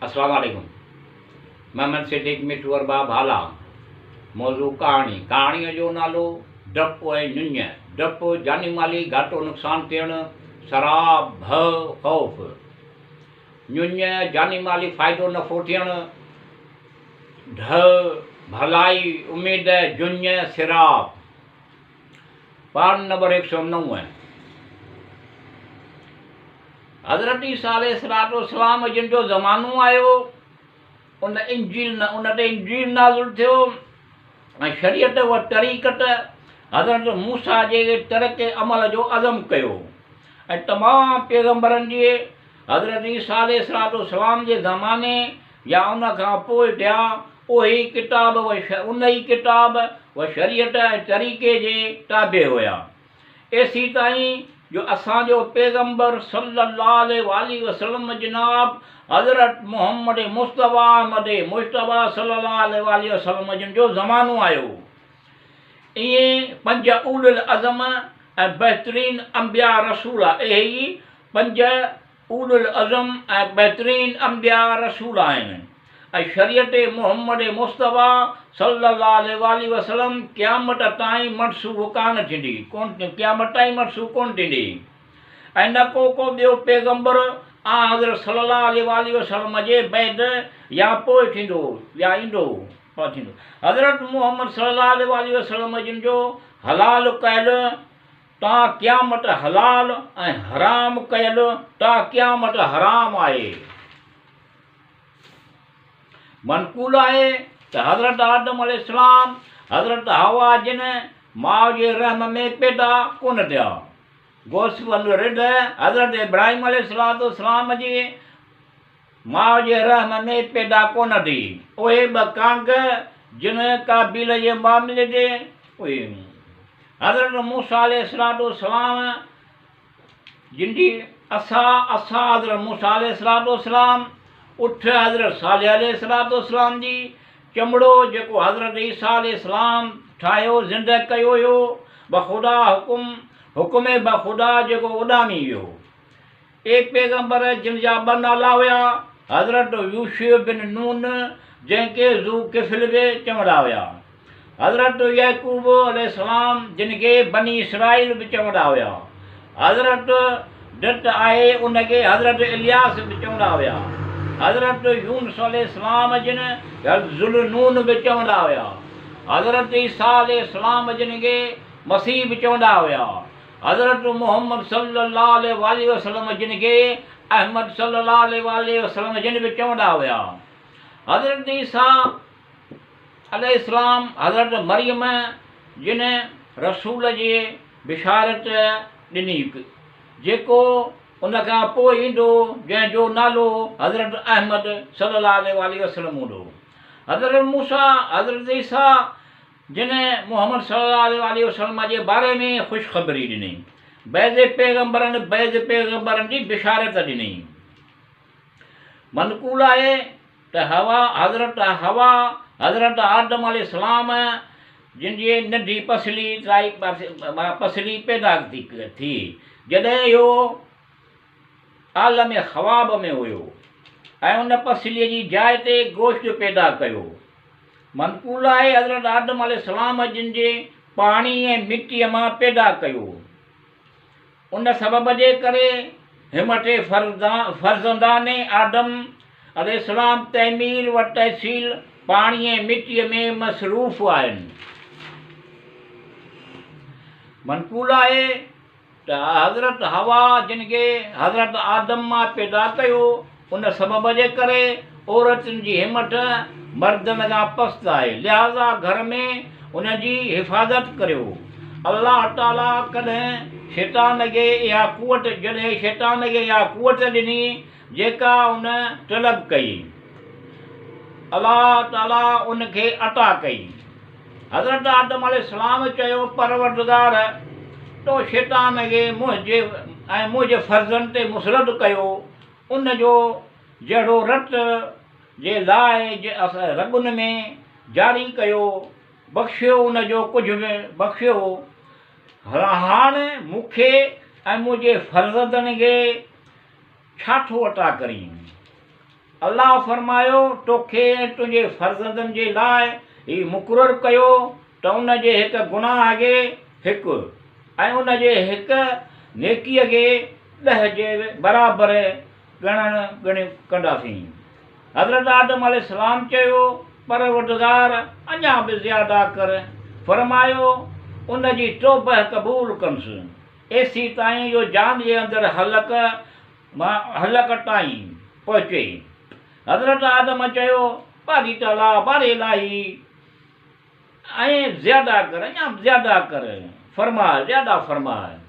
السلام عليڪم محمد صديق مٺو ارباب هالا موضوع ڪهاڻي ڪهاڻيء جو نالو ڊپ ۽ نڃ ڊپ جاني مالي گهاٽو نقصان ٿيڻ سراب ڀؤ خوف نڃ جاني مالي فائدو نفعو ٿيڻ ڍء ڀلائي اميد جڃ سراب پاڙ نمبر 109. حضرت عيسيٰ عليه الصلوة والسلام جن جو زمانو آيو، ان انجيل ان تي انجيل نازل ٿيو ۽ شريعت و طريقت حضرت موسيٰ جي ترڪ عمل جو عزم ڪيو ۽ تمام پيغمبرن جي حضرت عيسيٰ عليه الصلوة والسلام جي زماني يا ان کان پوء ٿيا، اهي ڪتاب و انهي ڪتاب و شريعت ۽ طريقي جي تابع هيا. ايسيتائين جو اسان جو پيغمبر صلّي اللّٰه عليه واٰله وسلّم جناب حضرت محمّد مصطفيٰ احمد مجتبيٰ صلّي اللّٰه عليه واٰله وسلّم جن جو زمانو آيو. ائين پنج اولو العزم ۽ بهترين انبياء رسول اهي ئي پنج اولو العزم ۽ بهترين انبياء رسول آهن ۽ شريعت محمد مصطفيٰ صلّي اللّٰه عليه واٰله وسلّم قيامت تائين منسوخ ڪانه ٿيندي قيامت تائين منسوخ ڪونه ٿيندي ۽ نه ڪو ڪو ٻيو پيغمبر آنحضرت صلّي اللّٰه عليه واٰله وسلّم جي بعد يا پوء ٿيندو يا ايندو ٿيندو حضرت محمد صلّي اللّٰه عليه واٰله وسلّم جن جو حلال ڪيل تا قيامت حلال ۽ حرام ڪيل تا قيامت حرام آهي. منقول آهي ته حضرت آدم عليه السلام حضرت حوا جن ماء جي رحم ۾ پيدا ڪونه ٿيا. گوسفند رڍ حضرت ابراهيم عليه السلام جي ماء جي رحم ۾ پيدا ڪونه ٿي. اهي ٻه ڪانگ جن قابيل جي معاملي تي اهي حضرت موسيٰ عليه السلام جن جي عصا عصا حضرت موسيٰ عليه السلام اٺ حضرت صالح عليه السلام جي چمڙو جيڪو حضرت عيسيٰ عليه السلام ٺاهيو زنده ڪيو هيو بخدا حڪم حڪم بخدا جيڪو اڏامي ويو. اي پيغمبر جن جا ٻه نالا هيا، حضرت يوشع بن نون جنهن کي ذو ڪفل به چوندا هيا. حضرت يعقوب عليه السلام جن کي بني اسرائيل به چوندا هيا. حضرت ڊٽ آهي ان کي حضرت الياس به چوندا هيا. حضرت يونس عليه السلام جن ذوالنون به چوندا هيا. حضرت عيسيٰ عليه السلام جن کي مسيح به چوندا هيا. حضرت محمد صلّي اللّٰه عليه واٰله وسلّم جن کي احمد صلّي اللّٰه عليه واٰله وسلّم جن به چوندا هيا. حضرت عيسيٰ عليه السلام حضرت مريم جن رسول جي بشارت ڏني جيڪو ان کان پوء ايندو جنهن جو نالو حضرت احمد صلّي اللّٰه عليه واٰله وسلّم هوندو. حضرت موسيٰ حضرت عيسيٰ جنھن محمد صلي الله عليه واٰله وسلم جي باري ۾ خوشخبري ڏني. بعض پيغمبرن بعض پيغمبرن جي بشارت ڏني. منقول آهي ته حوا حضرت حوا حضرت آدم عليه السلام جن جي ننڍي پسلي ترائي پسلي پيدا ٿي جڏهن اهو عالم خواب ۾ هيو ۽ ان پسلي جي جاء تي گوشت پيدا ڪيو. منقول آهي حضرت آدم عليه السلام جن جي پاڻي ۽ مٽيء مان پيدا ڪيو. ان سبب جي ڪري همٽي فرزندان آدم عليه السلام تعمير و تحصيل پاڻي ۽ مٽيء ۾ مصروف آهن. منقول آهي ته حضرت حوا جن کي حضرت آدم مان پيدا ڪيو، ان سبب جي ڪري عورتن جي همٿ مردن کان پست آهي، لهٰذا گهر ۾ ان جي حفاظت ڪريو. الله تعاليٰ ڪڏهن شيطان کي اها قوت جڏهن شيطان کي اها قوت ڏني جيڪا ان طلب ڪئي، الله تعاليٰ ان کي عطا ڪئي. حضرت آدم عليه السلام چيو، پروردگار! تو شيطان کي منهنجي ۽ منهنجي فرزند تي مسلط ڪيو، ان جو جهڙو رت جي لاء رڳن ۾ جاري ڪيو، بخشيو ان جو ڪجهه به بخشيو، هاڻ مون کي ۽ منهنجي فرزندن کي ڇا ٿو عطا ڪرين؟ الله فرمايو، توکي ۽ تنهنجي فرزندن جي لاء هي مقرر ڪيو ته ان جي هڪ گناهه کي هڪ ۽ ان جي هڪ نيڪيء کي ڏهه جي برابر ڳڻڻ ڳڻي ڪنداسين. حضرت آدم عليه السلام چيو، پروردگار اڃا به زياده ڪر. فرمايو، ان جي توبه قبول ڪنس، ايسيتائين جو جان جي اندر حلق مان حلق تائين پهچي. حضرت آدم چيو، باري تعاليٰ، باري الاهي، ائين زياده ڪر، اڃا به زياده ڪر، فرماء، زياده فرماء.